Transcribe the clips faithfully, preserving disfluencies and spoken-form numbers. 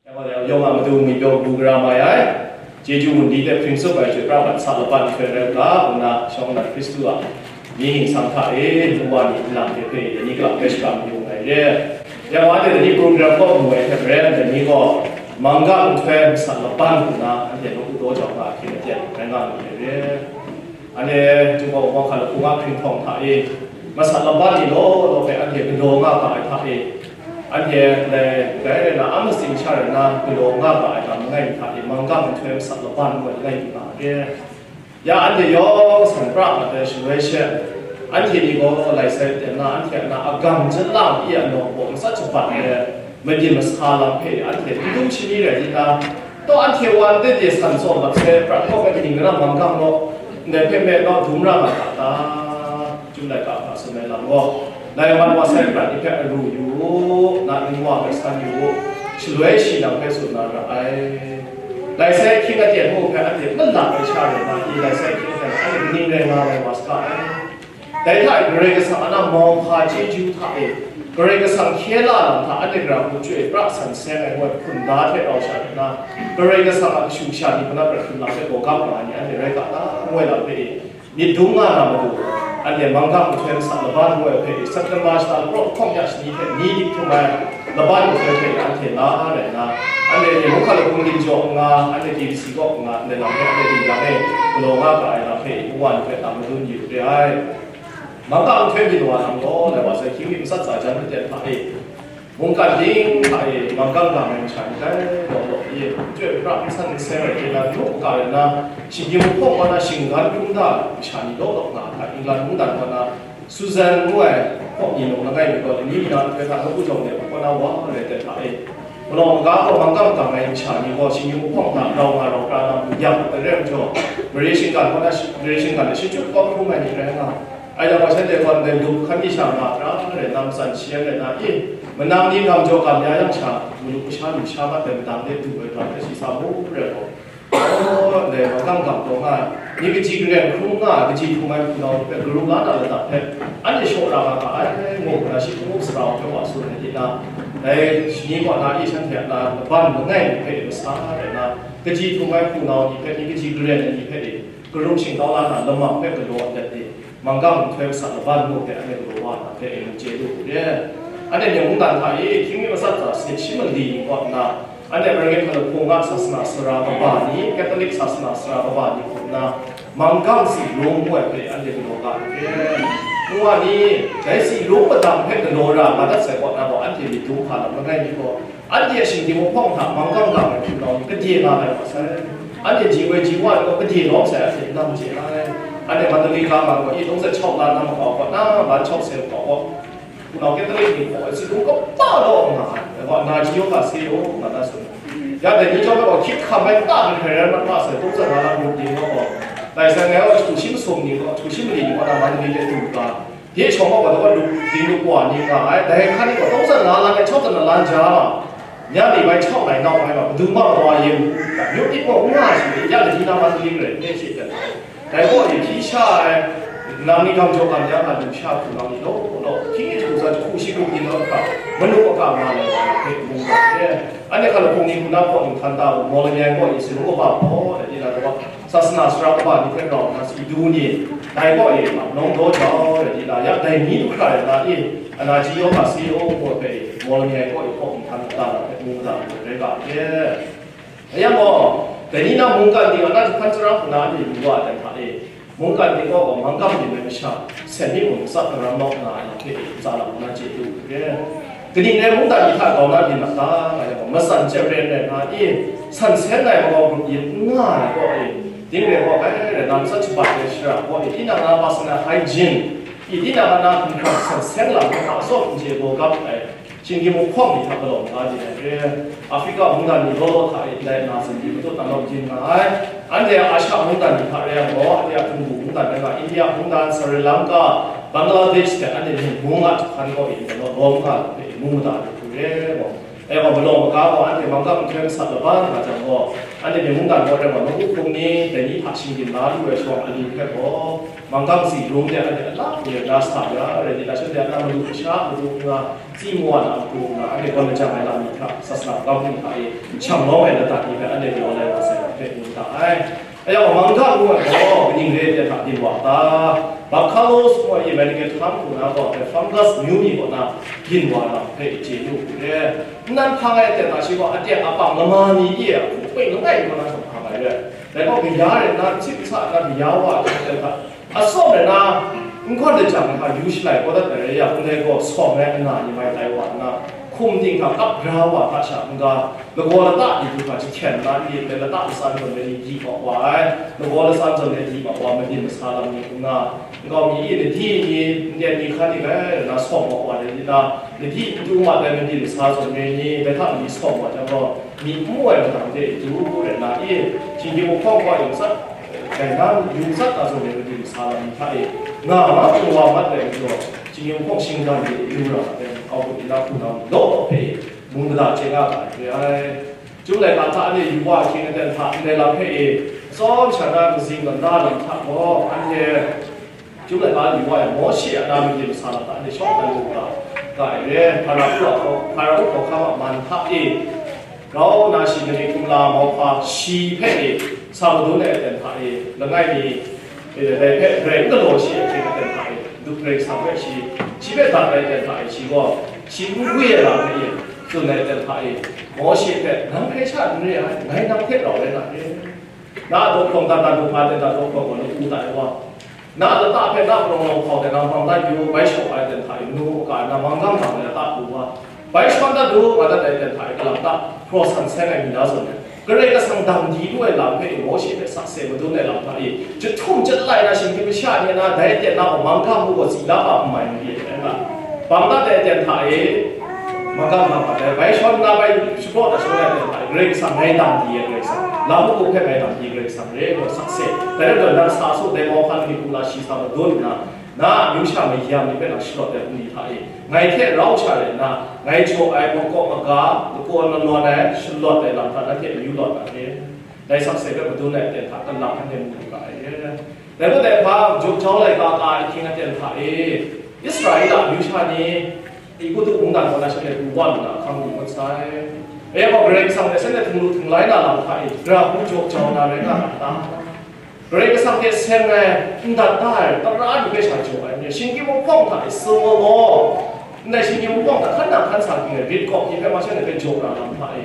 Yang gaw, yawng a matu ngwi pyaw bu gara mai ai, chyeju wunli hte hpring tsup ai chyoi pra mat sa laban nhtoi rai u ga, ngu na shawng nnan Hkristu a mying ningsang hta e, nu wa ni nlang hte hpe dai ni galang hpe shakram yu ai re. Yang wa anhte dai ni program kaw mu ai hte maren, dai ni gaw manggang nhtoi masat laban hku na anhte nawku daw jau nga ahkying aten rai nga lu ai re. Anhte Jinghpaw Wunpawng hkalaphung a hpring htawng hta e, masat laban ni law law hpe anhte galaw nga ga ai hta e, anhte dai, dai rai na, a matsing sha rai na galaw nga ga ai lam langai mi hta e, manggang nhtoi masat laban ngu ai langai mi nga ai. Ya, anhte yawng san pra mat ai shaloi she, anhte ni gaw lai sai ten na, anhte a na agam jan lang i a nawng baw masat shabat ai, mabyin masa lam hpe anhte n dum shani rai di na, taw anhte wa ndai de san tsawm mat sai, prat kaw ai kaning rai na manggang law, ndai hpe me naw dum ra nga ga ta? Chyum laika hpa tsun ai lam gaw, lai mat wa sai prat ni hpe aru yu u, na ning wa hpe san yu u, shaloi shi nang hpe tsun na ra ai. Lai sai ahkying aten mung hpe anhte malak ai sha rai na, i lai sai ahkying hpe anhte kaning rai nga ai wa saga ai. Dai hta e Karai Kasang a na mauhpa chyeju hta e, Karai Kasang hkye la lam hta anhte gara hku chyoi pra san seng ai ngut hkunda hte rau sha nna, Karai Kasang a kashu kasha ni hpe na prat hkrun lam hpe gaw gap nga ai ni anhte rai ga ta? Ngu ai lam hpe e, myit dum nga na matu, anhte manggang nhtoi masat laban ngu ai hpe e, September shata lahkawng lahkawng ya shani hte ni dik htum ai laban nhtoi hpe e anhte la rai nna, anhte mung hkalagun ginjaw nga, anhte K B C kaw nga, ndai lam hpe anhte dingdang e galaw nga ga ai lam hpe e, ngu wa ni hpe tam madun yu re ai. Manggang nhtoi byin wa lam gaw, lai wa sai hkying mi matsat tsa jan maten hta e, mungkan ting hta e manggang gang ai masha ni tai law law e, chyoi pra n san n seng ai hte na, nu ga rai nna, shinggyim hpawng kaw na shinggan krum da ai masha ni law law nga ai hta, England mungdan kaw na Susan ngu ai hpawng ni nung langai mi gaw, ni mi na nhtoi hta nawku jawng de hpawng kaw na wa rai ai hta e, galaw maga gaw manggang gang ai masha ni gaw, shinggyim hpawng hta rau nga rau kra na, yak ai rai majaw, mare shinggan kaw na, mare shinggan de shachyut kawm hkrum ai ni rai nga, Aida gaw shanhte gaw ndai lup hkan mi sha nga hkra rai na, matsan shi ai rai na, i, manam ni gam jaw gam ya yang sha, malu masha lu sha mat ai madang de du ai hkra hpe shi sa mu rai gaw, aw, ndai manggang gang taw nga ai, myit kaji karen hkrum nga ai, kaji htum ai hpunau ni hpe karum la na lata hpe, anhte shaw ra nga ga ai, ngu nna shi hkungga sara hpe wa tsun ai di na, dai shani kaw na i shanhte a na laban langai mi hpe e masa rai na, kaji htum ai hpunau ni hpe, myit kaji karen ai ni hpe e, karum shingtau la na, lamang hpe galaw let e, manggang nhtoi masat laban ngu hpe anhte galaw wa na hpe e, ngu chye lu u re. Anhte Myen mungdan hta e, hkying mi matsat tsa sanit shi mali ni kaw nna, anhte American hkalaphung a sasana sara kaba ni, Catholic sasana sara kaba ni kaw nna, manggang tsi lung ngu ai hpe anhte galaw ga ai re. Ngu wa ni, dai tsi lung madang hpe galaw ra nga dat sai kaw na gaw, anhte myit dum hpa lam langai mi gaw, anhte a shinggyim hpawng hta manggang gang ai hpunau ni gade nga ai wa sai. Anhte ji woi ji wa ai gaw gade lawm sai, anhte nam chye ai. Anhte Mandalay ga nga gaw, i tungzet chyaw la na makau kaw na, man chyaw se makau kaw, hpunau Catholic ni gaw, tsi lung kaba law nga ai, gaw, na ji yaw ga se yaw, nga na tsun. Ya dai ni chyawm ai gaw, hkyit hkam ai ta mahkrai rai mat ma sai, tungzet nga na grup ting gaw, dai sai ngai gaw, htu shi masum ni gaw, htu shi mali ni gaw, na Mandalay de du ga, Dai shawng gaw, wa daw wa lu, ding lu wa ni nga ai, dai hkan ni gaw, tawng zan la lan ai chyaw zan la lan ja ma, nya mi bai chyaw lai nau mai ma, madu ma wa yin, myu tit gaw n nga shi, ya lani na man ling rai, ne shi ten. Dai gaw, hpyi sha ai, nang ni gam jaw gam ya nga lu sha hpunau ni law law, hkying hte hku za jahku shi grup yin law hkra, manu a ga nga lai wa hpe mu ga ai. Anhte hkalaphung ni hku na hpawt lu htan ta u, maw langai gaw, i si ru kaba hpaw, dai ni na daw, Sasana sara kaba ni hte rau nna si du ni, dai kaw e, ap nawng daw jau ai di la, yak dai ni du hkra ai na e, ana ji yawng a si o, gaw hpe, maw langai kaw e hpaw nhtang da na hpe mu da ai rai ga ai. Dai yang gaw, dai ni na mungkan ting a na jahpan sara hku na ni lu wa ai hta e, mungkan ting gaw mangkam dim ai masha, sen myi mung tsat daram nau na ai hte e, tsa lam na chye lu ai. Kaning rai mungdan ni hta grau na byin mat ta, nga yang gaw, matsan chyet ren rai nga i, san seng ai makau grup yin n nga ai kaw e, ding rai gaw, bai rai na matsat shabat ai shara gaw e, tinang na personal hygiene, i tinang na hkinghkrang san seng lam hta atsawm n chye gaw gap ai, shinggyim hpawng ni hta galaw nga di ai re. Afrika mungdan ni law law hta e ndai na zan di matut na lawm yin nga ai. Anhte a Asha mungdan ni hta rai yang gaw, anhte a hpungbu mungdan rai nga, India mungdan, Sri Lanka, Bangladesh hte anhte Myen mung a jahpan kaw e, lawm nga ai hpe mu mada ai hku re ai gaw, E gaw, malawng maga gaw anhte manggang nhtoi masat laban nga jang gaw, anhte mungdan gaw rai wa, nawku hpung ni dai ni hta shinggyin la lu ai shawng ali hpe gaw, manggang zi rum de anhte alak hku na sa ya, rai nna, shanhte a na madu masha, madu nga, tsi mawa na matu nga, anhte gawn lajang ai lam ni hta, sasana kau ni hta e, shang lawm ai ladat ni hpe anhte galaw lai wa sai, hpe ngu da ai. Aya gaw, manggang ngu ai gaw kaning re ai hta byin wa ta? Bacillus ngu ai American htam hku na gaw, the fungus amyu ni kaw na byin wa lam hpe chye yu u re. Nnan hpang ai aten hta shi gaw, aten apang lama ni e a hku peng langai nhtawm na shawng hpang ai re. Dai gaw, kaya rai nna, n sit n sa nna kaya wa ai aten hta, atsawm rai nna, n gawn lajang ai hta yu shalai kau dat ai rai yang, ndai gaw sawng ai ana ni mai tai wa nna, hkum ting hta kap bra wa hta sha n-ga, lagaw lata ni du hkra jahkyen na ni, dai lata matsan zawn ai ni di mat wa ai, lagaw latsan zawn ai di mat wa, mabyin masa lam ni n nga, nkau mi e, nadi ni, nden ni hkan ni rai nna sawng mat wa ai ni na, nadi n du mat ai mabyin masa zawn ai ni, dai hta mali sawng wa jang gaw, myi n mu ai madang de du rai nna e, shinggyim lahkawng gaw yu tsat, dai na yu tsat na zawn ai mabyin masa lam ni hta e, nga ma, wa mat ai majaw, shinggyim lahkawng shinggan de du ra ai, au hku ni na hpunau ni law law hpe e, mung mada chye nga ga ai re ai. Chyum laika hta anhte yu wa ahkying aten hta ndai lam hpe e, atsawm sha na mazing gaw na lam hta gaw, anhte chyum laika yu wa yang, Mawshe a na mabyin masa lam hta anhte shawng dan lu ga, ga ai re. Hparau a hkaw-, Hparau hkawhkam a man hta e, grau nna shi mari kumla mauhpa shi hpe e, sa madun ai aten hta e, langai mi, e, dai hpe grai n galaw shi ai hte aten hta e, Madu Karai Kasang hpe shi, shi hpe dat ai aten hta e, shi gaw, shi n gwi ai lam hpe e, tsun ai aten hta e, Mawshe hpe, "Nang hkrai sha n re ai, ngai nang hte rau rai na re? Na a daw hprawng dan dan du hpa ten hta daw hprawng gaw na u tai wa? Na a lata hpe na palawng law hkau hte nang bang dat yu, bai shaw ai aten hta e, manu maka na manggang hta ngai lata du wa? Bai shawn dat du, nga dat ai aten hta e, galam ta, hpraw san seng ai mi na zawn ai, Karai Kasang dang di lu ai lam hpe e, Mawshe hpe sakse madun ai lam hta e, jahtum jatlai na shinggyim masha ni na dai aten na gaw manggang mu gaw, si la a n mai n re ai, rai nga, bang dat ai aten hta e, manggang nga mat ai, bai shawn nna bai shapraw dat shawn ai aten hta e, Karai Kasang ngai dang di ai Karai Kasang, lam magup hpe ngai dang di ai Karai Kasang re, gaw sakse. Dai rai nna, nang sa su, dai mauhpa ni kumla shi sa madun nna, na a amyu sha mayam ni hpe nang shalawt ai hpung ni hta e, ngai hte rau sha rai nna, ngai jaw ai makaw maga, lakawn lanawn ai, shalawt ai lam hta nanhte mayu lawt na re. Dai sakse hpe madun ai aten hta, talak anhte mu lu ga ai re. Dai hpang de hpa, Jawk jau laika ka ai ahkying aten hta e, Israela amyu sha ni, Egutu mungdan kaw na shanhte pru wa lu na ahkang lu ngut sai. Dai gaw Karai Kasang hte shanhte htinglu htinglai na lam hta e, gara hku jaw jau na rai nga a ta? Karai Kasang hte seng ai, n dat da ai, tara ni hpe sha jaw ai ni, shinggyim lahkawng hta e, civil law, ndai shinggyim lahkawng hta hkan nang hkan sa ging ai, rit kawp ni hpe ma shanhte hpe jaw na lam hta e,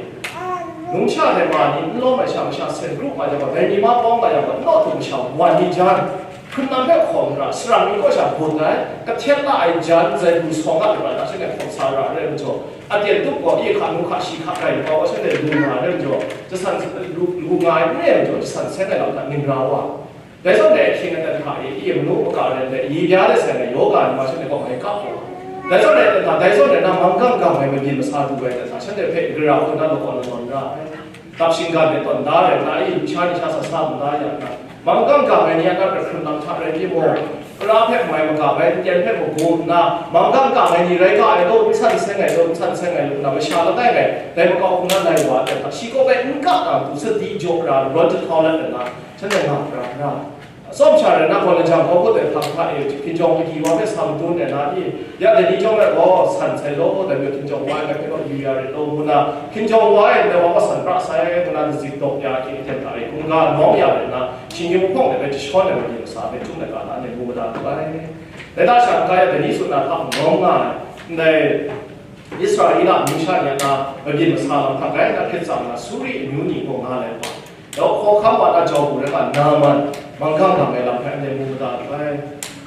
numsha hte ma ni n lawm ai sha masha sen kru ma yang gaw, dai ni ma pawng nga yang gaw, n naw htum masha wan ni jan, hkrun lam hpe hkawm ra, saram ni kaw sha bun ai, kahtet la ai jan, zai lu sawng a lu ai hta shanhte hkawm sa ra ai rai majaw, aten tup gaw, e hka nu hka shi hka rai kau, shanhte lu nga ai rai majaw, jasan lu, lu nga ai n rai majaw, jasan seng ai lam hta ning ra wa. Dai zawn rai ahkying aten hta e, e manu maka rai nme, yi bya let sai ai yawga ni ma shanhte kaw mai kap u. Dai zawn rai aten hta, dai zawn rai na manggang gang ai mabyin masa du ai aten hta, shanhte hpe gara hku na lakawn lanawn ra ai. Dap shinggan de tawn da rai nna, e, sha ni sha sa sa n da ya nna, manggang gang ai ni a na hkrun lam hta rai timung, tara hpe mai magap ai, n-, ten hpe magum nna, manggang gang ai ni rai ga ai law, n san seng ai law, n san seng ai law nna, masha langai ngai, dai makau hku na lai wa ai aten hta, shi kaw bai n ga na matu, sadi jaw ra, rawn jahtau let nna, shanhte nga pra nna, atsawm sha rai na, gawn lajang hkawhkut ai hpang hta e, hkinjawng pagi wa hpe sa madun ai na i? Ya dai ni chyawm ai gaw, san sai law, dai majaw hkinjawng wa ai hpe kaw yu ya rit law, ngu na, hkinjawng wa ai ndai wa gaw san pra sai, ngu na, dazik dawk ya hkying aten hta e, hkungga nawng ya rai nna, shinggyim lahkawng de bai jashawn ai wa ni masa hpe chyum ai ga na, anhte mu mada lu ai. Dai hta sha n-ga ya, dai ni tsun na hta nawng nga ai, ndai Israela amyu sha ni a na mabyin masa lam hta rai nna hkrit tsang na, Suri amyu ni gaw nga lai wa, dau hkawhkam wa na jau hku rai nga, Naaman, manggang gang ai lam hpe anhte mu mada lu ai.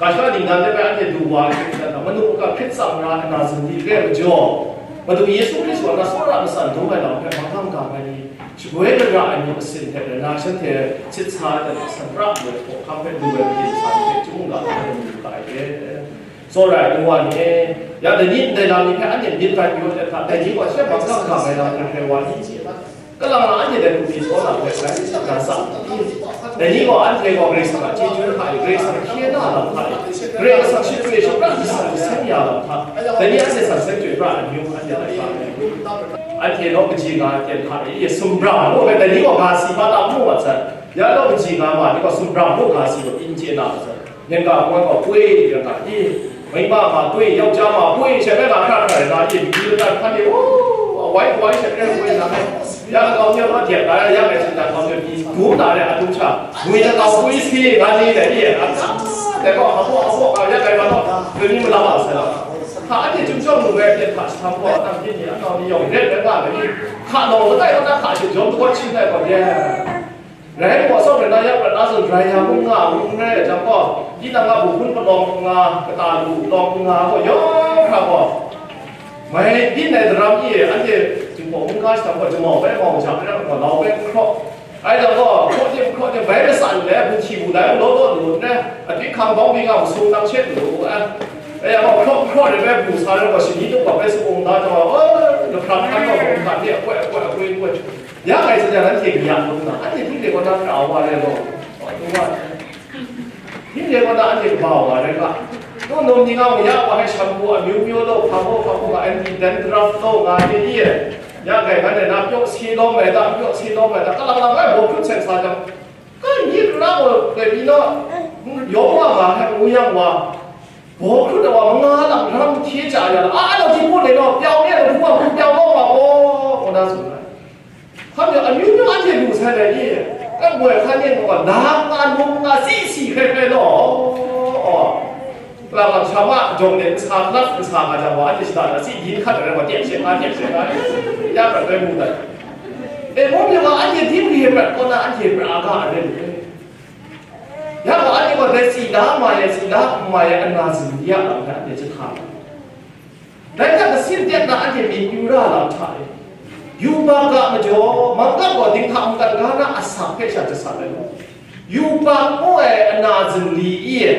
Ga sha ningnan de bai anhte du wa ai hte maren, manu maka hkrit tsang ra ai na zingri re ai majaw, Madu Yesu Hkristu a na tsawra matsan dum ai lam hpe manggang gang ai ni, shagoi gara ai ni masin hte rai nna, shanhte sit sa ai hta san pra lu ai hkawhkam hpe lu ai mabyin masa ni hpe chyum ga na anhte mu lu ga ai hte. Tsawra ai nu wa ni e, ya dai ni ndai lam ni hpe anhte myit bai yu ai hta, dai ni gaw she manggang gang ai lam hkrai hkrai wa ni? Kalang na anhte dai hku pyi taw na hpe, ngai myit sa na sa n ni? Dai ni gaw anhte gaw Karai Kasang a chyeju hta e, Karai Kasang hkye na lam hta e, Karai Kasang shachyoi shaprat shasan jaseng ya lam hta, dai ni anhte san seng chyoi pra ai amyu anhte tai hta ai. Anhte naw kaji nga aten hta e, sumbrang mu ai, dai ni gaw ga si ma ta mu wa sai. Ya naw kaji nga ma ni gaw sumbrang mu ga si gaw in chye na wa sai. Myen ga hkungga gaw poi rai nga i, mai ma ma poi, yau ja ma poi, she rai nga hkra hkra rai nga i, matu lata hkan e, o, awai awai she rai poi nga ai. Ya lagau ni rawt dep la, ya ngai hte lagau ni pyi dum na re, atum sha, ngwi lagau poi si nga ni le, i, a, dai gaw, a baw, a baw, a ya kai ma gaw, dai ni ma la ma sai la. Hpa anhte chyum chyawm lu ai hte hpa jahtam gaw, nang hpyi ni, a kau ni yawng ret rai nga ai ni, hka nawng langai kaw na hka hte jawm dawt shin ai gaw, ye. Rai gaw, atsawm rai na, ya prat na zawn, rai ya mung nga, mung n rai ai jang gaw, tinang a bu hpun palawng nga, kata lu lawng nga gaw, yawng hkra gaw, mai byin ai daram e, anhte Jinghpaw mungga shadang gaw, jamau bai mau jang, rai gaw, lau bai n hkraw. Ai jang gaw, hkraw tim, hkraw tim, bai masan le, bu hti bu lai, law law lu n rai, atwi hkang bawng byi nga masum nang she lu ai. Rai yang gaw, hkraw, hkraw rai bai bu sa rai gaw, shani tup gaw bai sa ung da jang gaw, o, lahprang hkan gaw, hkan ni, akoi, akoi, akoi, akoi. Ya ngai tsun yang, nanhte kaya lung na, anhte hpyi de kaw na pra wa rai law, wa, hpyi de kaw na anhte kaba wa rai ga, nawng nawng ni nga mu ya wa, hai shampoo amyu myu law, hpa baw, hpa baw nga, anti dandruff law nga, ni ni, ya ngai ngan na pyaw si lawm ai da, pyaw si lawm ai da, kalang lang ai baw hpyut sen sa jang, ka ni ra gaw, dai pyi naw, yawng wa nga, hai ngu yang wa, baw hkrut ai wa, manga lang ram hkye ja ya, a, a, law, ji hpun ni law, pyaw ni law, hpung a hpung pyaw law wa, o, kaw na tsun ai. Hkam yang amyu myu anhte lu sai dai ni? Kan moi hkan yen gaw, na nga, num nga, si si hkrai hkrai law. Aw. Kalang lam sha ma, jawng de nsa, hklat nsa nga jang gaw, anhte shada na si yin hkat ai rai gaw, tep she nga, tep she nga, ya prat rai mu dai. E, mung myit gaw, anhte dip re prat kaw na, anhte pra ga ai rai lu. Ya gaw, anhte gaw dai si la ma ya, si la ma ya, ana zingri a lam hpe anhte jahta. Dai hta kasin tep na anhte myit yu ra lam hta e, yubak a majaw, mangkap gaw dinghta mungkan ga na asak hpe sha jasat ai mu. Yubak ngu ai ana zingri i e,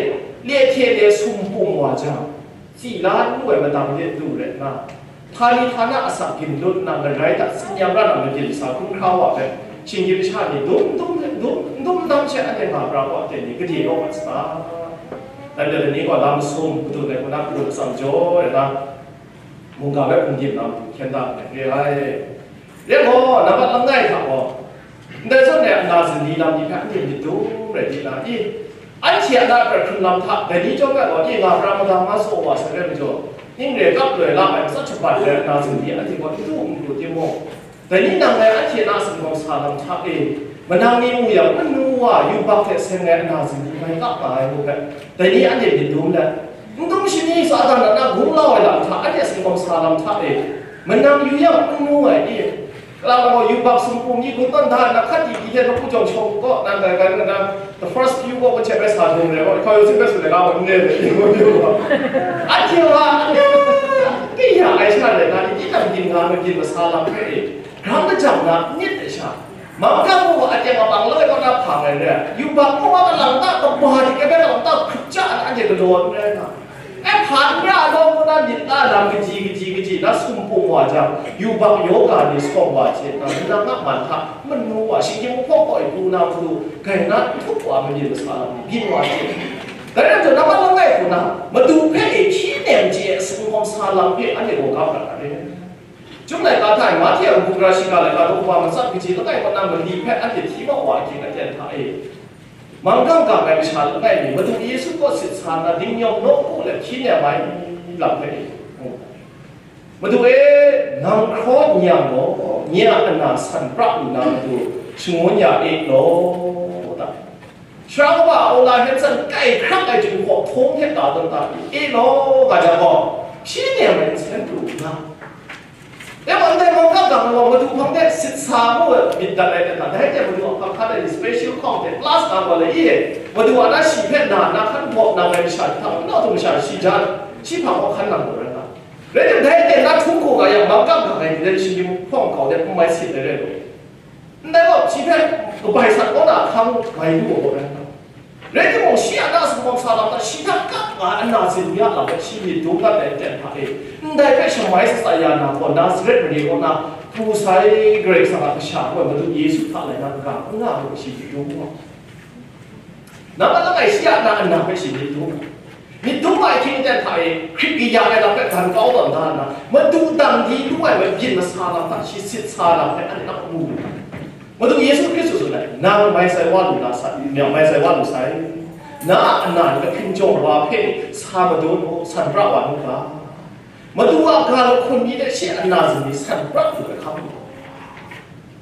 le hte le sum pum wa jang, tsila n lu ai madang de du rai nna, htani htana asak ginlut nna, ngarai hta tsin yam ra na magin sa hkrum hkra wa hpe, shinggyim masha ni dum dum, dum, dum dam she anhte nga pra wa hte ni, gade rawt mat sata? Dai majaw, dai ni gaw lam masum, madun ai hku na, madun atsam jaw ai na, mungga bai hpung dim na matu hkyen da ai re ai. Re gaw, nambat langai hta gaw, ndai zawn e ana zingri lam ni hpe anhte myit dum rai di na i? Anhte a na prat hkrun lam hta, dai ni chyawm ai gaw, i, nga pra madang nga saw wa sai rai majaw, ning re kap loi la ai matsat shabat ai ana zingri anhte gaw n du n pru timung, dai ni nang ngai anhte na singkawm sa lam hta e, manang ni mu yang, manu wa yubak hte seng ai ana zingri mai kap nga ai ngu hpe, dai ni anhte myit dum let, n dum shani Satan a na gunglau ai lam hta, anhte singkawm sa lam hta e, manang yu yang n mu ai i? Kalang gaw yubak sum pum ni gun tawn da nna, hkat di di hte nawku jawng shawng u gaw, nang dai rai nna, the first few gaw, hpe bai sa dum rai gaw, hkau yawng sin bai tsun ai ga gaw, n re ai, anhte wa, kaya ai sha rai na, i, tinang ginra magin masa lam hpe e, gram majang na myit ai sha, mangkang gaw aten apang langai kaw na hpang ai re ai, yubak gaw wa kalang ta kaba di kai bai kalang ta hkrup ja ai, anhte galaw n rai na. E, hpa n ra law ngu na myit la lam kaji, kaji, kaji na sum pum wa jang, yubak yoga ni sawng wa hte na, nang a man hta manu wa, shinggyim lahkawng kaw e pru na matu, grai na n htup wa, magin masa lam ni byin wa hte. Dai rai nna, nambat langai hku na, madu hpe e hkyi nem chye ai singkawm sa lam hpe anhte gaw ga prat ai. Chyum laika hta e, Mahte a muk gara shiga laika daw kaba matsat kaji langai kaw na mali hpe anhte hti mau wa ahkying aten hta e, manggang gang ai masha langai mi, Madu Yesu kaw sit sa nna, dingnyawm nawku let hkyi nem ai lam hpe e, Madu e, nang hkraw n yang gaw, nye a ana san pra lu na matu, shangun ya e law, ta. Sara kaba a aw la hkyen san kai hkrak ai Jinghpaw hpung hte ka tawn ta, e law, nga jang gaw, hpyi nem ai nsen pru u na. Ya gaw, ndai manggang gang ai wa, Madu hpang de sit sa mu ai myit dat ai hte hta, dai hte Madu a hpang hkan ai special hkawng hte plus nga gaw le, i, Madu a na shi hpe na, na hkan bawp na ai masha hta, nau htung masha shi jan, shi hpang gaw hkan nang gaw rai nga. Rai tim, dai hte na htum hku nga yang, manggang gang ai ni dai shinggyim hpawng hkau de n mai sit ai rai lu. Ndai gaw, shi hpe kabai sat kaw na hkang mai lu ai gaw rai nga. Rai timung, shi a na sumhkawm sa lam hta, shi hta kap nga ai ana zingri a lam hpe shi myit dum dat ai aten hta e, ndai hpe shamai shatsat ya na gaw, Nazaret mare kaw na pru sai Karai Kasang a Kasha gaw Madu Yesu hta lai na kaga n nga ai gaw, shi myit dum gaw. Nang a langai shi a na ana hpe shi myit dum. Myit dum ai hkying aten hta e, hkrit kaya ai lam hpe dan kau tawn da nna, madu dang di lu ai mabyin masa lam hta shi sit sa lam hpe anhte nang mu lu ai. Madu Yesu Hkristu tsun ai, nang mai sai wa lu na sai, nang mai sai wa lu sai. Na a ana ni ahkying jawng wa hpe sa madun u, san pra wa nu ga. Madu a ga lahkun mi hte shi a ana zin ni san pra lu ai hkam lu.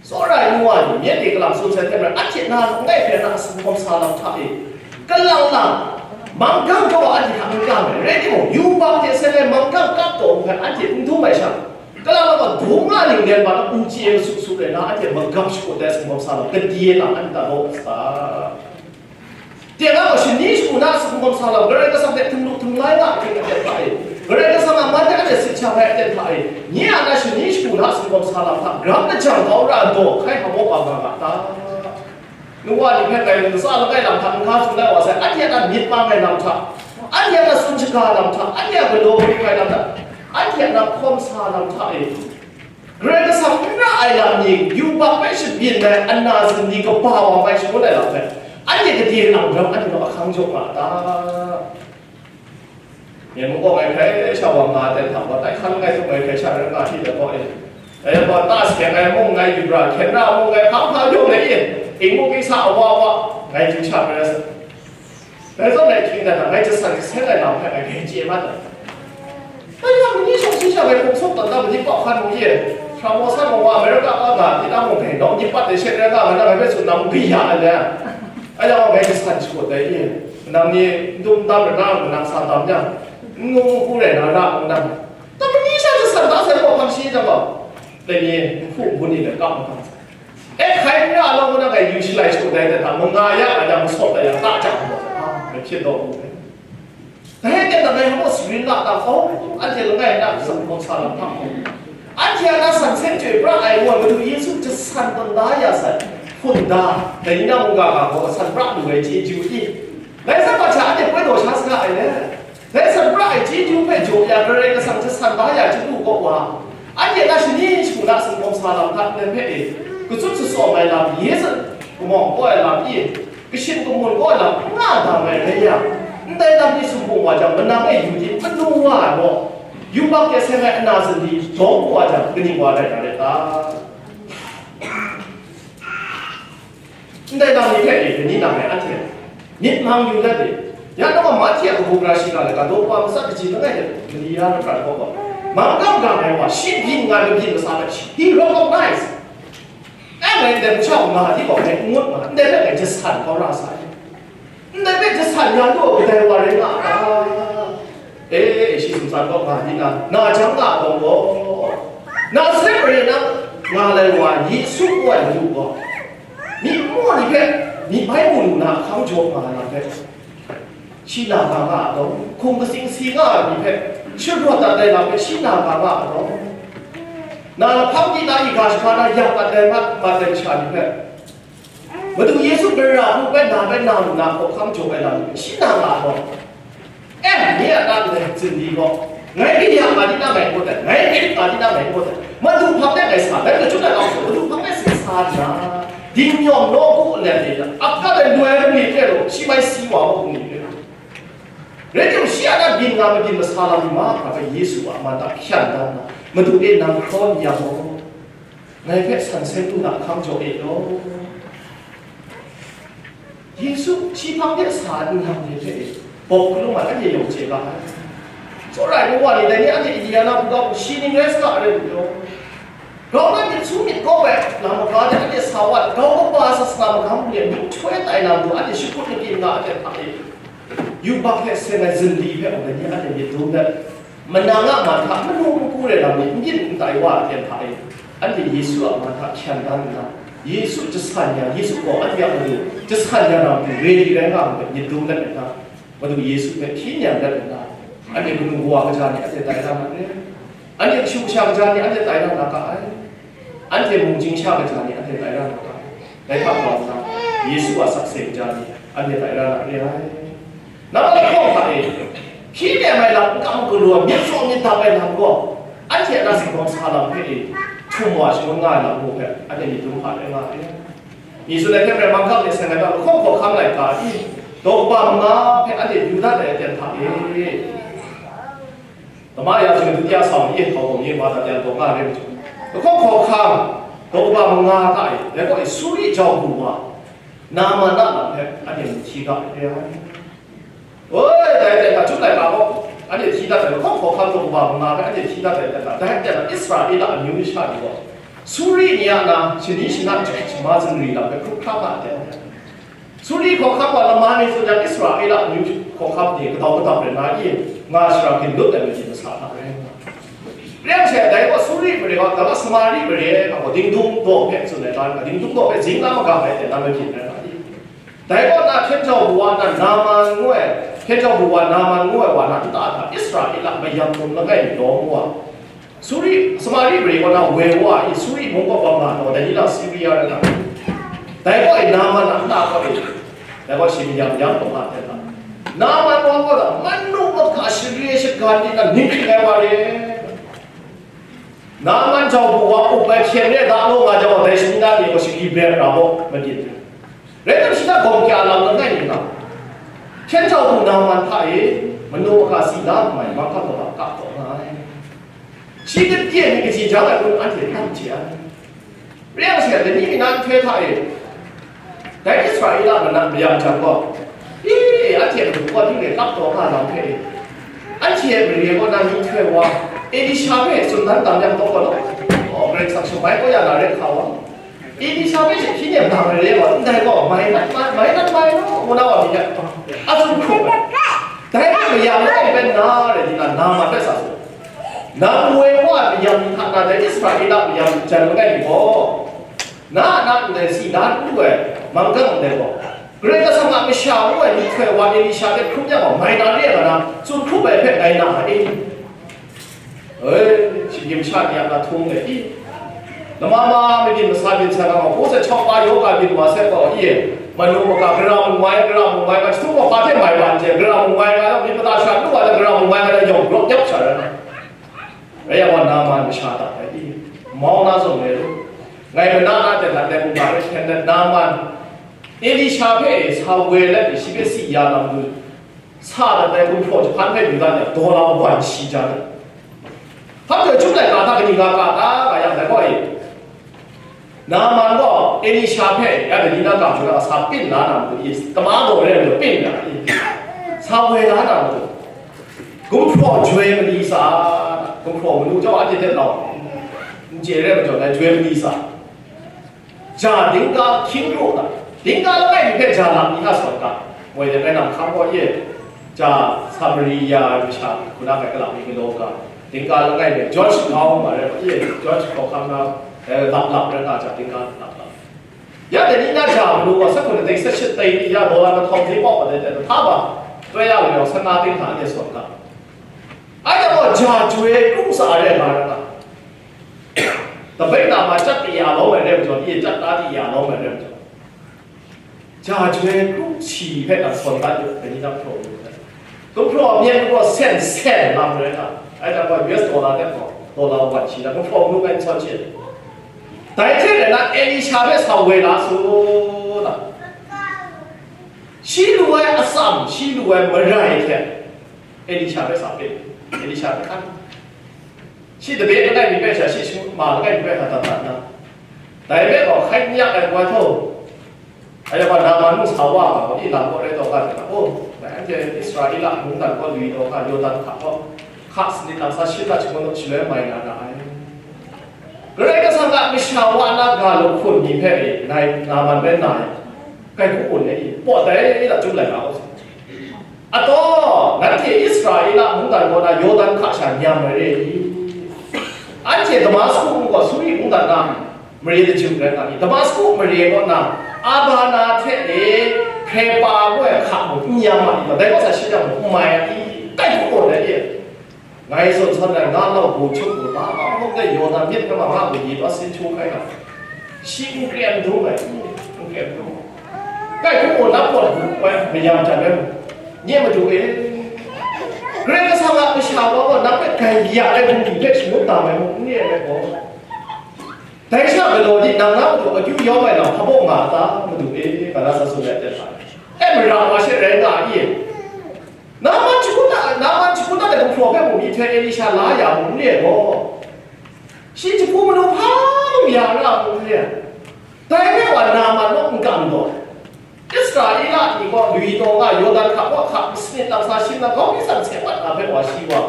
Tsawra ai nu wa ni, myit de kalam tsun sai hte maren, anhte na langai hpe na a singkawm sa lam hta e, kalang lang, manggang kau wa anhte hta n kang ai, rai timung, yubak hte seng ai manggang kap taw hpe anhte n dum ai sha, kalang lang gaw, dum nga ning len wa na, n chye masu su rai na, anhte magam shakut ai singkawm sa lam, kadye lam anhte hta rawt sa. Tinang gaw shani shagu na a singkawm sa lam, Karai Kasang hte htinglu htinglai nga ai hkying aten hta e, Karai Kasang a man de anhte sit shang ai aten hta e, nye a na shani shagu na a singkawm sa lam hta grau lajang kau ra daw hkai hkawm wa nga nga ta? Nu wa ni hpe ngai ntsa langai lam hta n hka tsun ai wa sai, anhte a na myit mang ai lam hta, anhte a na tsun shaga lam hta, anhte a galaw hpring ai lam hta, anhte a na hkawm sa lam hta e, Karai Kasang n ra ai lam ni, yubak hpe shabyin ai ana zin ni kaba wa mai shangun ai lam hpe, anhte gade lang ram anhte naw ahkang jaw nga a ta? Myen mung kaw ngai hkrai sha wa nga ai hta wa, tai hkan ngai tup ngai hkrai sha rai nga hti let gaw e. Dai gaw ta seng ai mung ngai, yubra hkyen ra mung ngai, hpang hpa yawng ai e, ing mung ing sa awa wa, ngai chyu sha rai sa. Dai zawn ngai hkying dan na, ngai jasan jaseng ai lam hpe ngai grai chye mat ai. Dai hta mani shawng shi sha ngai hpung sawk tawn na mani pawk hkan mung ye, hpra maw san maw wa, America ka nga, tinang mung hpe, nawng ni pat ai she rai nga, ngai hpe tsun na mung kaya ai le. Ai yang ngai jasan shakut ai ye, nang ni n dum n dam rai na, nang sa dam yang, n ngu n hku rai na ra ngu nang. Dai mani sha jasan da sai pawk hkan shi jang gaw, dai ni n hku n gun ni de kap makam sa. E hkai n ra law, ngu na ngai yu shalai shut dai hte hta, manga ya ai jang, masawt ai jang, ta jang gaw, a, ngai hpyin taw mu ai. Dai hte nang ngai hpaw sarin la ta gaw, anhte langai na singkawm sa lam hta gaw, anhte a na san seng chyoi pra ai wa, Madu Yesu jasan tawn da ya sai, hpun da, dai ni na mungga ga gaw san pra lu ai chyeju i, dai san hpa hta anhte poi daw sha saga ai le. Dai san pra ai chyeju hpe jaw ya, Karai Kasang jasan da ya chyeju kaw wa, anhte na shani shagu na singkawm sa lam hta ndai hpe e, kachyut kachyaw ai lam, Yesu kamawng kau ai lam e, kashin kamun kau ai lam n nga dang ai rai yang, ndai lam ni sumphung wa jang, manang e yu di manu wa ai gaw, yubak hte seng ai ana zin ni dawng wa jang, kaning wa rai na rai ta? Ndai lam ni hpe e, kaning nang e anhte myit mang yu let e, ya nang a mahte a kabu gara shiga let, ga daw pa matsat kaji langai hte mali ya na prat kau gaw, manggang gang ai wa, shi byin nga ai mabyin masa hpe shi, he recognize. E, ngai ndai masha wa nga di gaw, ngai n ngut nga, ndai hpe ngai jasan kau ra sa ai. Ndai hpe jasan ya lu ai kadai wa rai nga a ta? E, shi sumsan kaw nga di na, na jang nga ai gaw, Nazaret mare na nga lai wa Yesu ngu ai Madu gaw, myi maw ni hpe myi bai mu lu na ahkang jaw nga ai lam hpe, shi na ga nga a gaw, hkum katsing si nga ai ni hpe sharawt dat ai lam hpe shi na ga nga a gaw, na lahpang di na i ga shahka na yak mat ai mat, mat ai masha ni hpe, Madu Yesu gara hku bai na bai na lu na hkawhkam jaw ai lam ni shi na nga ai gaw, e, nye a na ndai zin ni gaw, ngai grin ya nga di na ngai n gaw dai, ngai grit nga di na ngai n gaw dai, Madu hpang de ngai sa, ngai kachut ai lam hpe Madu hpang de sit sa nna, dingnyawm nawku nlen ni, ap gat ai loi bungli hte rau shi mai si wa ai bungli hte rau, rai timung, shi a na byin nga mabyin masa lam ni mahkra hpe Yesu a man hta hpyan dan nna, Madu e, nang hkraw n yang gaw, ngai hpe san seng lu na ahkang jaw e law. Yesu shi hpang de sa ai nlang hte hte e, bawk hkalum ai anhte yawng chye ga ai. Tsawra ai nu wa ni, dai ni anhte Indiana buga hku shi ning rai saga, rai lu law. Grau na myit su myit kawp ai lam maga de anhte sa wa, grau kaba sasana magam re ai myihtoi tai na matu anhte shakut makyin nga ai hte hpa e, yubak hte seng ai zin li hpe gaw dai ni anhte myit dum let, manang a man hta manu n ku rai lam ni n yin n tai wa ai hte hpa e, anhte Yesu a man hta hpyan dan nna, Yesu jasan ya, Yesu gaw anhte a matu jasan ya na matu re di rai nga ai hpe myit dum let nna, Madu Yesu hpe hpyi nyan dat nna, anhte kanu kawa kaja ni anhte tai ra na re ai. Anhte kashu kasha kaja ni anhte tai ra na ga ai. Anhte mungchying sha kaja ni anhte tai ra na ga ai. Dai hta wa nna, Yesu a sakse kaja ni anhte tai ra na re ai. Nang a lahkawng hta e, hpyi nem ai lam n kam galaw ai, myit tsaw myit dap ai lam gaw, anhte a na singkawm sa lam hpe e, htum wa shangun nga ai lam gaw hpe, anhte myit dum hpa rai nga ai. Myi tsun ai hte maren, manggang hte seng ai hta lahkawng hkawhkam laika i? Daw kaba manga hpe anhte yu dat ai aten hta e. Tama ya jing, Dutiya Samuela hkau gaw ni wa dat yang daw nga re ai majaw, lahkawng hkawhkam daw kaba manga hta e, dai gaw e Suri jau bu wa Naman a lam hpe anhte mu hti ga ai. Oi, dai hte hta chyum laika gaw, anhte hti dat ai, lahkawng hkawhkam daw kaba manga hpe anhte hti dat ai, dai hte hta Israela amyu masha ni gaw Suri ni a na shani shana, jahkrit shama zingri lam hpe hkrup hkra nga ai. Suri hkawhkam wa lama ni tsun jang, Israela amyu hkawhkam ni kadau kadap rai na i, nga shara ginlut ai majaw masa hta rai nga. Rai yang she, dai gaw Suri mare gaw, dai gaw Samari mare gaw, dingdung daw hpe tsun ai ga, dingdung daw hpe zing na magam ai hte nan majaw rai nga i. Dai kaw na hpyen jau bu wa na Naman ngu ai, hpyen jau bu wa Naman ngu ai wa na nta hta Israela mayam mung langai mi lawm wa, Suri, Samari mare kaw na woi wa i, Suri mung kaw bang nga taw, dai ni lang Siria rai nga. Dai kaw e Naman a nta kaw e, dai kaw shi mayam yam taw nga hte hta, Naman wa kaw na manu mahka share shagan di na ning hpring ai wa re. Naman jau bu wa up ai hpyen re da law nga jang gaw, dai shani na ni gaw shagri bret ra gaw madit. Rai tim, shi hta gawm kya lam langai nna, hpyen jau bu Naman hta e, manu mahka si la mai, manghkang kaba kap taw nga ai. Shi dip kye ni kaji jang ai kun anhte tam hte ai. Rai yang she, dai ni mi na nhtoi hta e, dai Israela mara mayam jang gaw, e, anhte madu kaw hting de kap taw nga lam hpe e, anhte a mare kaw na myihtoi wa Elisha hpe tsun dan tam yang gaw gaw law, Karai Kasang shamai kau ya na rai hka wa, Elisha hpe she hpyi nem na mare wa, ndai gaw mai nat mai, mai nat mai law, ngu na wa myit yang, a tsun hkrup ai. Dai hpe mayam langai pen na rai nna, Naman hpe sa tsun, nang woi wa ai mayam ni hta na dai Israela mayam jan langai mi gaw, na a na ndai si la n lu ai manggam ndai gaw, Karai Kasang a masha ngu ai myihtoi wa Elisha hpe hkrup yang gaw, mai na re ai ga na, tsun hkrup ai hpe ngai na ma e? Ei, shinggyim sha ni a na htung let i, lama ma mabyin masa byin sa ga ma, ko se chawk pa yaw ga byin wa sai gaw i, manu maga gara mung mai, gara mung mai ga, chyu gaw hpa hte mai ban je, gara mung mai ga, myit mada sha lu wa, gara mung mai ga, yawng rawk yawk sha rai na. Rai yang wa, Naman masha ta rai i, mau na zawn rai lu, ngai mana na ten hta dai mung ga rai hkyen let, Naman Elisha hpe sa woi let, shi hpe si ya lam lu, sa dat ai gumhpraw jahpan hpe yu dat yang, daw la wan shi ja dat. Hpa majaw, chyum laika hta kaning nga ka ta, nga yang dai gaw e, Naman gaw Elisha hpe ya dai ni na ga hpung na sa pyin la na matu i, kama gaw rai majaw pyin na i, sa woi la na matu, gumhpraw joi mali sa, gumhpraw manu jau anhte hte rau n chye rai majaw, dai joi mali sa, ja dingga hkying ru na, dingga langai mi hpe ja lam mi hta sawn ga, moi de ngai nang hkang gaw ye, ja Samaria ai masha hku na ngai kalak mi galaw ga, dingga langai mi George Gao ma rai, ye George Gao hkang na, eh, lap lap rai nga, ja dingga lap lap. Ya dai ni na ja manu gaw, sa hkun dai sa shit tai ni ya, daw la na htawng hte pawk wa dai dai hta ba, toi ya lu yawng, sa na ting hta anhte sawn ga. Ai dai gaw ja joi kru sa ai rai nga rai nga. Tabai na ma chyat kaya lawm ai rai majaw, ye chyat ta kaya lawm ai rai majaw, ja joi kru si hpe na sawn dat yu, dai ni na hpraw yu ai. Gumhpraw myen gaw sen sen lam rai na, ai dai gaw U S dollar de gaw, dollar wan shi na, gumhpraw manu ngai n sawn shi. Dai hte rai na, Elisha hpe sa woi la su na, shi lu ai atsam, shi lu ai marai hte Elisha hpe sa pyin, Elisha hpe hkan. Shi tabe langai mi hpe sha, shi shangut ma langai mi hpe hta dat dat na, dai hpe gaw hkai n yak ai, goi htaw, a ya gaw, Naman mung sa wa nga gaw, i lam kaw rai taw ga, o, dai anhte Israela mungdan kaw lui taw ga, Yawdan hka kaw, hka sanit lam sa shit na shangun shaloi mai na ra ai. Karai Kasang a masha wa na ga lahkun ni hpe e, nai Naman rai na ai, kai hku un e, i pawt dai, i la chyum lai ga, o. Ataw, nanhte Israela mungdan kaw na Yawdan hka sha nyam ai re i? Anhte Damasku mung gaw Suri mungdan na mare dajung rai nga mi? Damasku mare kaw na Abana hte e Hkrepa ngu ai hka mung n nyam ma ni? Dai kaw sa shi jang mung n mai ai i? Kai hku gaw dai e. Ngai zawn san ai, nga lau bu chup bu, ma ma hkawm dai Yawdan myit hpe ma nga bu ni, ba sin htu hkai na, shi n kren dum ai, n kren dum. Kai hku gaw, nang pawt bu bai mayam jan ai mu, nye madu e, Karai Kasang a masha wa gaw nang hpe grai ya ai bungli hpe shangun tam ai mu, n re ai gaw. Dai sha galaw di, nang na matu akyu yawm ai lam hpa baw nga a ta, madu e? Ga na sa tsun ai aten hta, E mara wa she rai nga i? Naman shagun na, Naman shagun na ai gumhpraw hpe mung myihtoi Elisha la ya mung n re ai gaw, shi jahpu manu hpa mung ya ra mung n re ai. Dai hpe wa Naman naw n kam gaw, Israela ni gaw lui taw nga Yawdan hka kaw hka sanit lam sa shin na grau mi san hte mat na hpe wa shi wa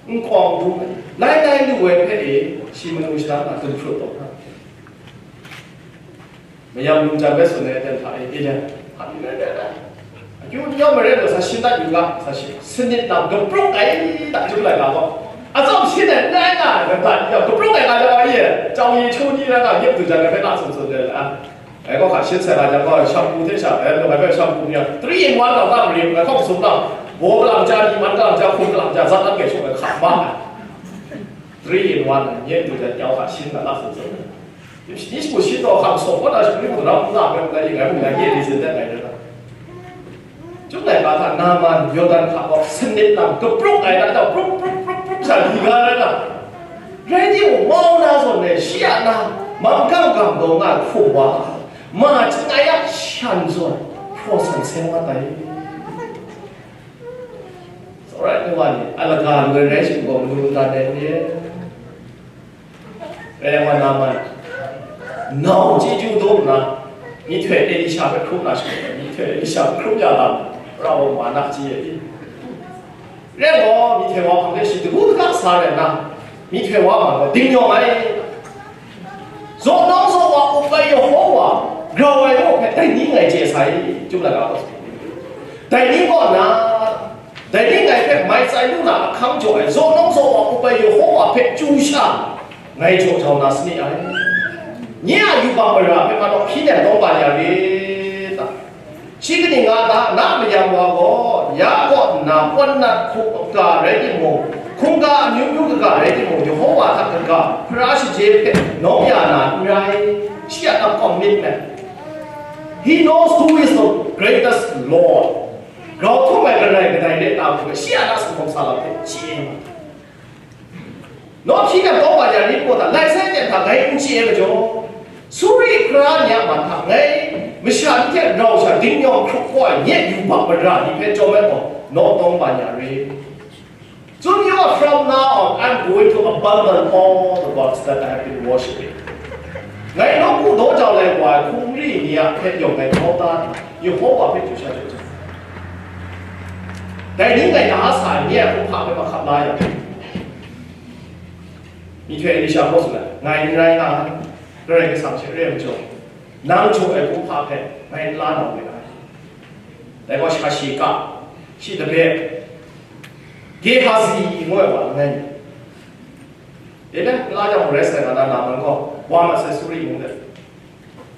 n kawng dum ai. Lai lai lu ai hpe e, shi manu shana na dun hprut taw na. Mayam lung jan bai tsun ai aten hta e, e jan, hpa ni rai rai rai. Akyu n yawm ai rai lu sa shin dat yu ga, sa shi, sanit lam kaprup ai, da chyum lai ga gaw. Atsawm shin ai n rai nga ai, ga dat ya, kaprup ai ga jau ai e, jau yi chu ni rai nga, yep du jan ai hpe na tsun tsun ai a. Ai gaw hka shin sai ga jang gaw, shampoo hte sha, ai, lu ai hpe shampoo ni a, three in one gaw ga mari, ai hkawk sum na, baw galang ja, ni man galang ja, hkum galang ja, zat dan gai shawng ai hka ma ai. Three in one, nye du jan jau hka shin na la tsun tsun ai. Ni shi hku shin taw hkam sawp kaw na shi hku ram n nga ai, ngai ngai mung ngai nye ni zin dat ngai rai na. Chyum laika hta Naman Yawdan hka kaw sanit lam kaprup ai na, prup, prup, prup, prup sha li ga rai na. Rai timung, mau na zawn e, shi a na, mang gam gam taw nga ai hkum wa, ma chyangai a shan zawn, hpraw san seng mat ai. Tsawra ai nu wa ni, a laga lu ai rai shin gaw, manu n dan ai n re. Rai yang wa, Naman nau chyeju dum nna, myihtoi Elisha hpe hkrum na shadawn ai, myihtoi Elisha hpe hkrum ya lam, ra wa ma na chye ai. Rai gaw, myihtoi wa hpang de shi dagu daga sa rai nna, myihtoi wa ma gaw ding yawng ai. Zaw nawng zaw wa up ai Yehova grau ai mung hpe dai ni ngai chye sai, chyum laika gaw. Dai ni kaw na, dai ni ngai hpe mai tsai lu na ahkang jaw ai, zaw nawng zaw wa up ai Yehova hpe chyu sha ngai jaw jau na sani ai. Nye a yubak mara hpe hpa naw hpyi nem tawng ban ya rit ta? Shi kaning nga ta, na mayam wa gaw, ya kaw nna, kawn nat hkuk ga rai timung, hkungga amyu myu kaga rai timung, Yehova hta kaga, hpara shaje hpe nawng ya na n rai, shi a lam kawng myit me. He knows who is the greatest Lord. Grau htum ai Karai kadai re ta hku, shi a na sanhkawm sa lam hpe chye ma. Nawng hpyi nem tawng ban ya rit gaw ta, lai sai ten hta ngai n chye ai majaw, suri hkra ni a man hta ngai masha ni hte rau sha dingnyawng hkrup kau ai nye yubak mara ni hpe chyawm ai gaw, nawng tawng ban ya rit. Tsun yu a, from now on, I'm going to abandon all the gods that I have been worshipping. Ngai nawku daw jau lai wa ai hkungri ni a hpe yawng ngai kau ta nna, Yehova hpe chyu sha jaw jang, dai ni ngai na a sa ai nye a kumhpa hpe mahkap la yang, myihtoi Elisha gaw tsun ai, ngai n rai nga ai, Karai Kasang hte re ai majaw, nang jaw ai kumhpa hpe ngai n la na we ai. Dai gaw Shashaka, shi labe, Gehazi ngu ai wa langai mi. Dai na, n la jang, rest ai ga na, Naman gaw wa masai suri mung de,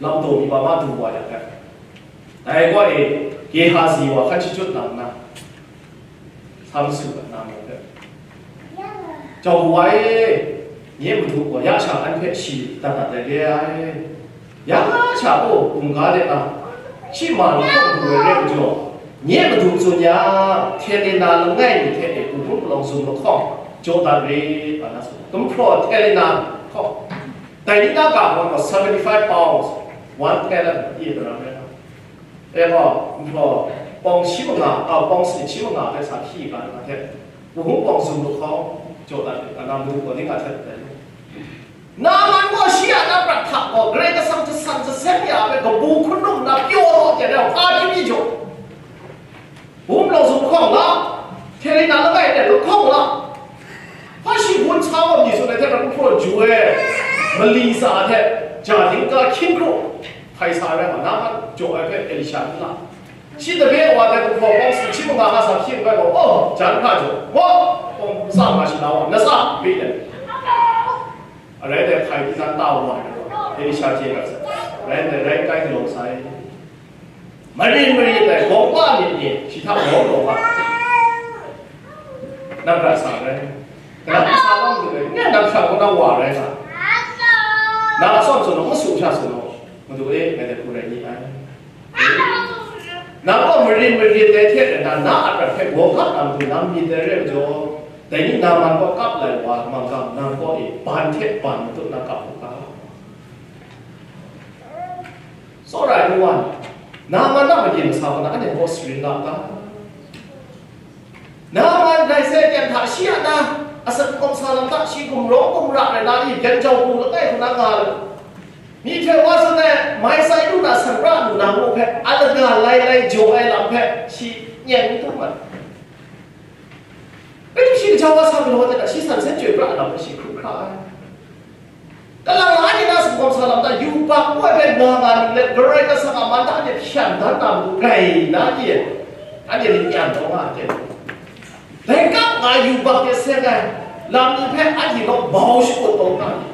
lam taw mi ba ma du wa yang ai. Dai gaw e, Gehazi wa hkan shachyut nang nna, sa masu ai, Naman hpe. Jau wa e, nye madu gaw ya sha an hpe shi dat dat ai re ai. Ya sha gaw, hkungga de na, shi ma lahkawng du ai re majaw, nye madu tsun ya, Helena langai mi hte e, hpung hpung palawng zum lahkawng jaw dat re, nga na tsun. Gumhpraw Helena hkawng, dai ni na ga gaw seventy five pounds, one talent, e daram rai na. E gaw, gumhpraw pawng shi manga, a, pawng sanit shi manga hpe sa hpyi ga na hte, hpung hpung palawng zum lahkawng jaw dat re, nga na madu gaw ning a htet ai. Naman gaw shi a na prat hta gaw, Karai Kasang jasan jaseng ya ai hpe kabu hkun num nna pyaw taw ten ai, hpa hkying mi jaw, bum law zum lahkawng la, Helena langai de lahkawng la, hpa shi gun sa wa mi tsun ai hte maren, gumhpraw ju e, mali tsa hte, ja dingka hkying kru hpai sa ai rai nga, Naman jaw ai hpe Elisha n la. Shi tabe wa dai gumhpraw pawng sanit shi manga nga sa hpyi n bai gaw, oh, jan hkra jaw, gaw, pawng tsa nga shi la wa, na sa, ri let. Arai dai hpai di nan ta wa ai gaw, Elisha chye dat sai. Arai dai rai kai galaw sai. Marin marit ai gawng pa myit ni shi hta lawm lawm nga, nang hkra sa rai. Kalang kasa lawm du ai, nye nang hkra kaw na wa rai nga, na atsawm tsun law, masu sha tsun law, Madu e, ngai hpe hku rai ni ai. Nang gaw marin marit ai hte rana, na a prat hpe gawng hkap na matu nang myit ai re ai majaw, dai ni Naman kaw kap lai wa ai manggam nang kaw e ban hte ban matut na kap u ga. Tsawra ai nu wa ni, Naman a magye masa kaw na anhte hkaw sharin la ta? Naman dai sai ten hta shi a na, asak kawmsa lam hta shi gumrawng gumra rai na i, byen jau hku langai hku na nga lu. Myihtoi wa tsun ai, mai sai lu na, sanra lu na ngu hpe, a lagaw lai lai jaw ai lam hpe shi nyen n htum ai. Rai tim shi, gaja wa sa galaw ai hta, shi san seng chyoi pra ai lam hpe shi hkrup hkra ai. Kalang la anhte na sumhkawm sa lam hta, yubak ngu ai hpe nga nga ninglen, Karai Kasang a man hta anhte hpyan dan na matu grai na hte, anhte myit myan taw nga ai hte, dai kap nga ai yubak hte seng ai lam ni hpe anhte kaw bau shakut taw nga ai.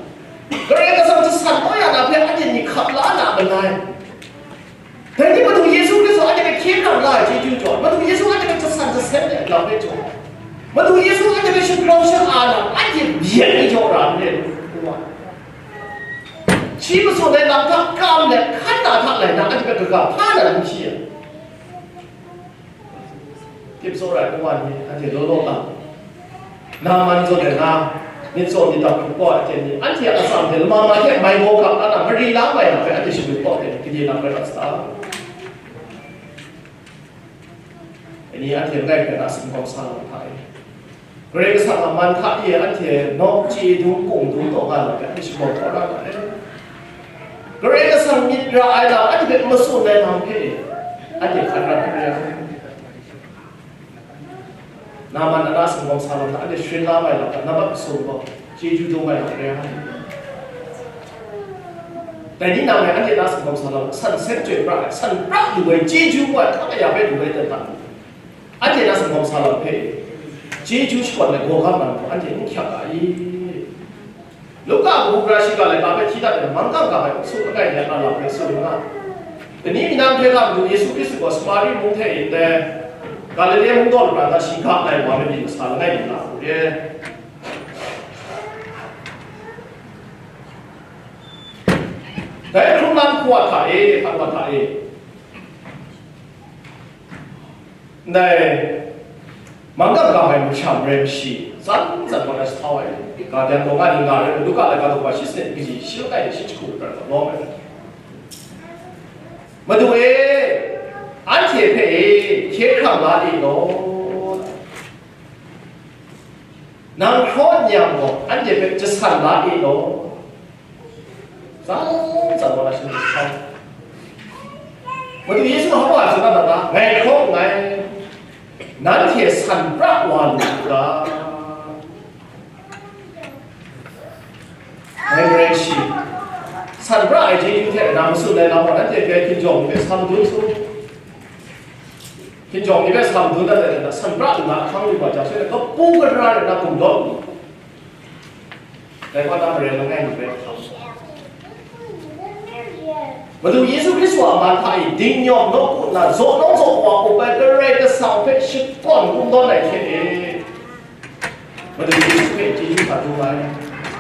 Karai Kasang hte san kau ya na hpe anhte myit hkap la na malai. Dai ni Madu Yesu Hkristu anhte hpe hkye hkrang la ai chyeju jaw, Madu Yesu anhte hpe jasan jasen ai lam hpe jaw, Madu Yesu anhte hpe shagrau sha-a na anhte byen ai jaw ra n re lu, ngu ai. Shi matsun ai lam hta kam let hkan na hta lai na anhte hpe kaga hpa na n shi ai. Tip tsawra ai kawa ni, anhte law law nga, Naman zawn ai na, myit tsaw myit dap hkrup kau ai hte ni, anhte a atsam hte lama ma hte mai gaw gap la na, mari la mai na hpe anhte shamyit kau ai hte ni, gade na rai rat sa. Dai ni anhte langai hpe na sumhkawm sa lam hta e, Karai Kasang a man hta e anhte nawk chye dung kung dung taw nga lam hpe anhte shamawng kau ra ai. Karai Kasang myit ra ai lam anhte hpe matsun ai lam hpe anhte hkan rat hkrit ai. Naman a na sumhkawm sa lam hta anhte sharin la mai lam hta, nambat masum gaw chyeju dum ai lam re ai. Dai ni nang e anhte na sumhkawm sa lam, san seng chyoi pra ai, san pra lu ai, chyeju ngu ai, hkap aya hpe lu ai ten hta, anhte na sumhkawm sa lam hpe chyeju shakawn ai gawgam lam hpe anhte n hkyak ga i? Luka kabu gara shiga laika hpe hti dat ai, manggang ga ai asak langai mi a na lam hpe tsun nga, dai ni mi nang hpe nga Madu Yesu Hkristu gaw Samari mung hte e ndai, Galile mung daw lu na hta shi ga ai wa ai myit masa langai mi na hku re. Dai hkrung lam hku wa hta e, hpan wa hta e, ndai manggang ga ai masha marai mashi, tsan tsan wa na jahtau ai, ga dan gaw nga ni nga ai, Luka laika daw shi sanit kaji shi langai hte shi jahku prat gaw lawm ai. Madu e, anhte hpe e, hkye hkrang la e law, nang hkraw n yang gaw, anhte hpe jasan la e law. Tsan tsan wa na shanhte jahtau. Madu Yesu hpa wa tsun na ta, ngai hkraw nngai, nanhte san pra wa lu u ga. Ngai garai shi, san pra ai chyeju hte na matsun ai lam gaw, nanhte hpe hkinjawng ni hpe sa madun su. Hkinjawng ni hpe sa madun dat ai hte na, san pra lu na ahkang lu wa jang, shanhte kapu gara rai na gumdawt lu. Dai gaw na maren langai mi bai hkam. Madu Yesu Hkristu a man hta e dingnyawm nawku nna zaw nawng zaw wa up ai Karai Kasang hpe shakawn kungdawn ai hte e, Madu Yesu hpe chyeju sa dum ai,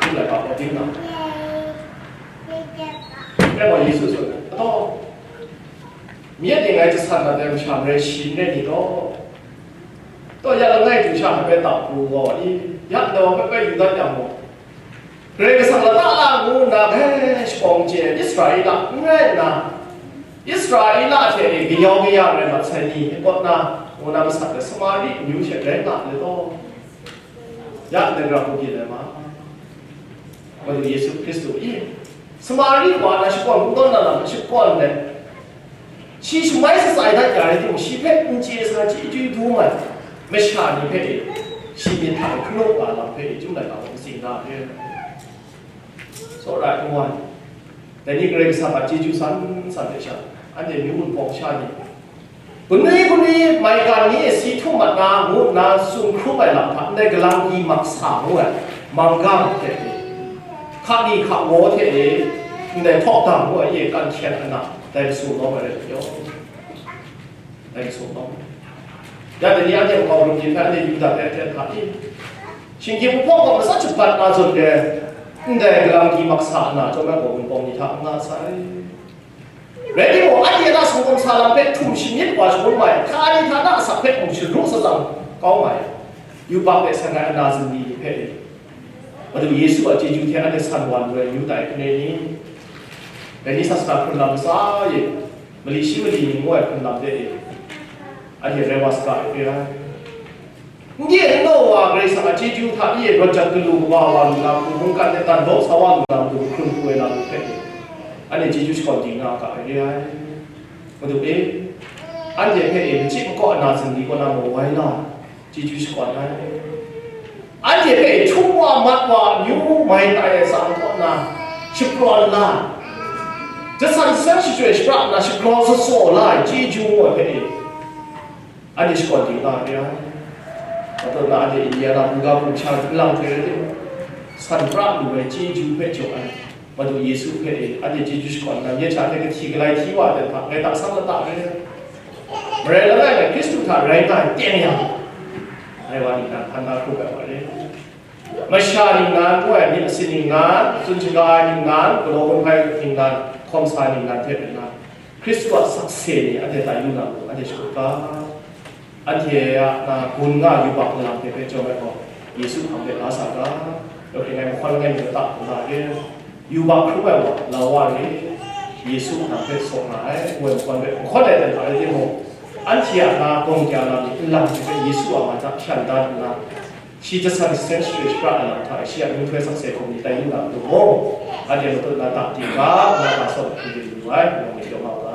dum ai ga gaw ding nga. Dai gaw Yesu tsun ai, ataw, mi a ting ngai jasan dat ai masha marai shi n rai ni law? Taw, ya langai du sha hpe bai tap pru gaw i, ya ndai wa hpe bai yu dat yang gaw, Karai Kasang lata la ngu nna bai shapawng chye ai Israela n rai nna, Israela hte e kayau kaya rai mat sai ni e kawt na, ngu na masat ai Samari amyu she rai nga let taw, ya ndai gara hku byin ai ma. Madu Yesu Hkristu i, Samari wa na shakawn kungdawn na lam shakawn let, shi shamai shatsai dat ya rai timung, shi hpe n chye sa chyeju dum ai masha ni hpe e, shi myit hta e hkanu wa lam hpe e, Chyum laika gaw matsing da hpe, tsawra ai n wa ai. Dai ni Karai Kasang a chyeju san san hte sha, anhte myu wunpawng sha ni, Punwi punwi maigan ni e si htum mat na, ngu nna tsun hkrum ai lam hta, ndai galang di maksa ngu ai, manggang hte e, hka ni hka waw hte e, ndai htawk dam ngu ai e kan hkyen ana, dai masu lawm ai rai yaw, dai masu lawm. Ya dai ni anhte makau rum ni hpe anhte Yuda hpe hten hta i, shinggyim lahkawng gaw matsat shabat na zawn re, ndai galang di maksa ana, chyawm ai gaw wunpawng ni hta n nga sai. Rai timung, anhte na sumhkawm sa lam hpe htum shamyit wa shangun mai, hkani hta na asak hpe mung sharu shatsang kau mai, yubak hpe seng ai ana zingli ni hpe, Madu Yesu a chyeju hte anhte san wa lu ai yu tai, hkene ni? Dai ni sasana hkrun lam ntsa e, Mali shi mali ni ngu ai hpun lam de e, anhte rai wa saga ai re ai. N ye n naw wa Karai Kasang a chyeju hta e rawt jat galu kaba wa lu na hku mungkan de dan daw sa wa lu na matu hkrun hku ai lam hpe e, anhte chyeju shakawn di nga ga ai re ai. Madu e, anhte hpe e machyi makaw na zingri kaw na mawai la, chyeju shakawn ai. Anhte hpe htum wa mat wa amyu mai tai ai atsam kaw na shaprawn la, jasan san shachyoi shapra nna shagrau sawsaw la ai chyeju ngu ai hpe e, anhte shakawn di nga ai. Madu na anhte India na hkungga hkum sha nlang hte rai timung, san pra lu ai chyeju hpe jaw ai. Madu Yesu hpe e, anhte chyeju shakawn nna, nye hta anhte kahti galai hti wa ai hta, ngai ta sang lata re. Marai langai ngai Hkristu hta rai nga ai teng yang, ngai wa ningnan hkan da hkrup ai wa re. Masha ningnan, ngu ai myit masin ningnan, tsun shaga ai ningnan, galaw gun hpai ningnan, hkawm sa ningnan hte ningnan, Hkristu a sakse ni anhte tai lu na matu, anhte shakut ga. Anhte a na gun nga yubak lam hpe hpe jawm ai gaw, Yesu hpang de la sa ga, yawhpring ai mahkawn langai mi lata hkungga re, yubak hkrum ai wa, lau wa re, Yesu hpang hpe saw nga ai, ngu ai mahkawn hpe mahkawn ai dan hta rai timung, anhte a na gawng kya lam ni nlang hte hpe Yesu a man hta shan dan nna, shi jasan shasen shachyoi shapra ai lam hta e, shi a myihtoi sakse hkum ni tai lu na matu mung, anhte matut na tak di ga, na ga saw hku di lu ai, ngu ai, yawng nga wa.